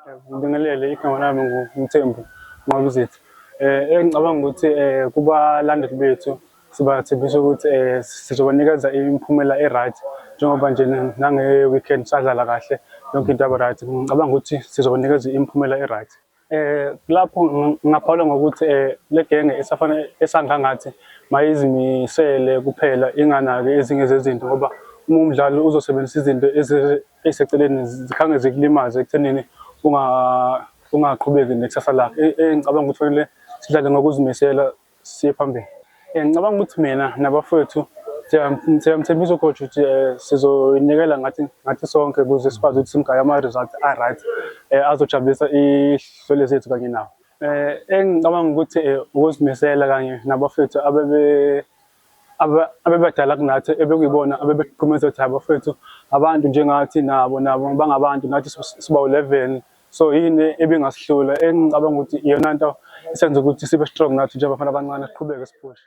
Ngibingelele, igama lami nguMthembu Nqobizitha. Engicabanga ukuthi kubalandeli bethu sibathembisa ukuthi sizobanikeza imiphumela e-right, njengoba nje nange-weekend sadlala kahle, yonke into yaba right. Ngicabanga ukuthi sizobanikeza imiphumela e-right. Lapho ngingaphawula ngokuthi le genge esafana esangangathi mayizimisele kuphela, inganaki ezinye zezinto, ngoba uma umdlali uzosebenzisa izinto ey'seceleni zikhange zikulimaze ekuthenini ungaqhubeki nekusasa lakho. Engicabanga ukuthi fanele sidlale ngokuzimisela, siye phambili. Ngicabanga ukuthi mina nabafowethu siyamthembisa u-coach ukuthi sizoyinikela ngathi sonke ukuze sikwazi ukuthi simgaye ama-results a-right azojabulisa iy'hlwele zethu kanye nawo. Engicabanga ukuthi ukuzimisela kanye nabafowethu abebadala kunathi, ebekuyibona abebegqumeza ukuthi abafethu abantu njengathi, nabo bangabantu, nathi siba u-11, so yini ebingasihlula. Engicabanga ukuthi iyona nto esenza ukuthi sibe strong nathi njengabafana abancane, siqhubeke siphushe.